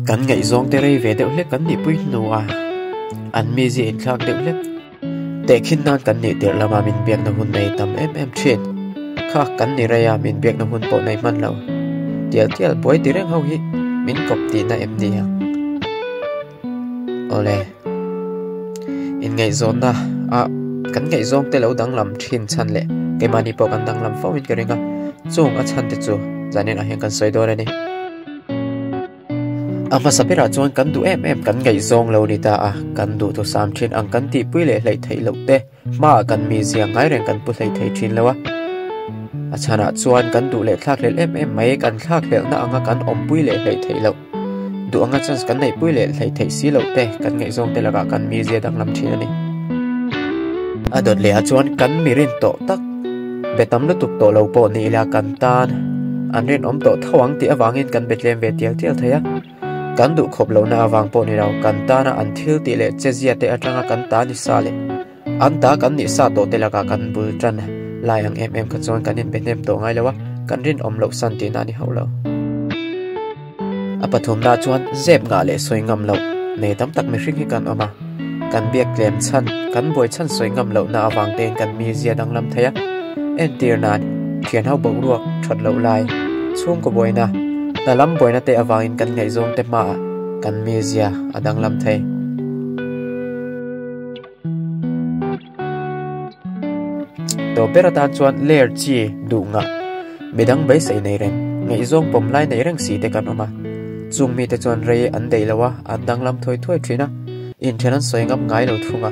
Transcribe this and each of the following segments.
Kan ngaihzawng te rei ve deuh hlek kan nihpui hnu a, an mizia inthlak deuh hlek. Tehkhin nan kan nih tirh lama min biakna hun nei tam em em thin. Kha kan ni rei a, min biakna hun pawh nei hman lo. Tial tial buai ti reng ho hi min kawp tihna em ni ang? Awle. Inngaihzawnna ah kan ngaihzawng te lo danglam thin chhan leh keimahni pawh kan danglam fo in ka ring a, chung a chhan te chu zanin ah hian kan sawi dawn a ni. A hmasa berah chuan kan duh em em kan ngaihzawng lo ni ta a, kan duhthusam thin ang kan tihpui leh hleih theih loh te hmaah kan mizia ngai reng kan pu hlei thei thin lo a. A chhanah chuan kan duh leh thlakhlelh em em mai kan thlakhlelhna anga kan awmpui leh hleih theih loh, duh anga chance kan neihpui leh hleih theih si loh te kan ngaihzawng te lakah kan mizia danglam thin a ni. A dawt leh ah chuan kan mi rin tawh tak be tam lutuk tawh lo pawh ni ila kan tan an rinawm tawh tho ang tih avangin kan be tlem ve tial tial thei a. Kan duh khawp lohna avang pawh ni lo, kan tana an thil tih leh chezia te atanga kan ta ni sa leh an ta kan nih sa tawh te lakah kan bul tan lai ang em em kha chuan kan inbe hnem tawh ngai lo a, kan rinawm loh san tihna a ni hauh lo. A pathumna chuan zep ngah leh sawi ngam loh nei tam tak mihring hi kan awm a, kan biak tlem chhan, kan buai chhan sawi ngam lohna avang tein kan mizia danglam thei a. Entir nan, thian ho boruak that loh lai, chhungkaw buaina, hna lam buaina te avangin kan ngaihzawng te hmaah kan mizia a danglam thei. Tawp ber atan chuan ler chi duh ngah, midang beisei nei reng, ngaihzawng pawm lai nei reng si te kan awm a. Chung mite chuan rei an deih lo a, an danglam thawi thuai thin a, inthen an sawi ngam ngai lo thung a.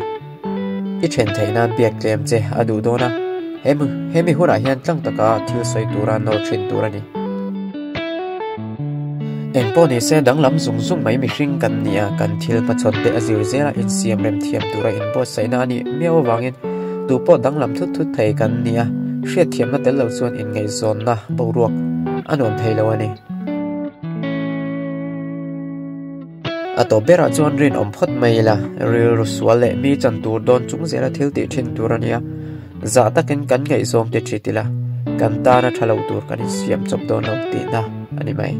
I then theih nan biak tlem che a duh dawn a, hemi hunah hian tlang taka thil sawi tura nawr thin tur a ni. Eng pawh ni se danglam zung zung mai mihring kan ni a, kan thil hmachhawn te a zir zela insiam rem thiam tura inbuatsaihna a nih miau avangin tu pawh danglam thut thut thei kan ni a, hriatthiamna tel lo chuan inngaihzawnna boruak a nuam thei lo a ni. A tawp berah chuan rinawm phawt mai ila, rilru sual leh mi chan tur dawn chung zela thil tih thin tur a nia. Zah takin kan ngaihzawm te ṭhit ila, kan tana ṭha lo tur kan insiam chawp dawn lo tihna a ni mai.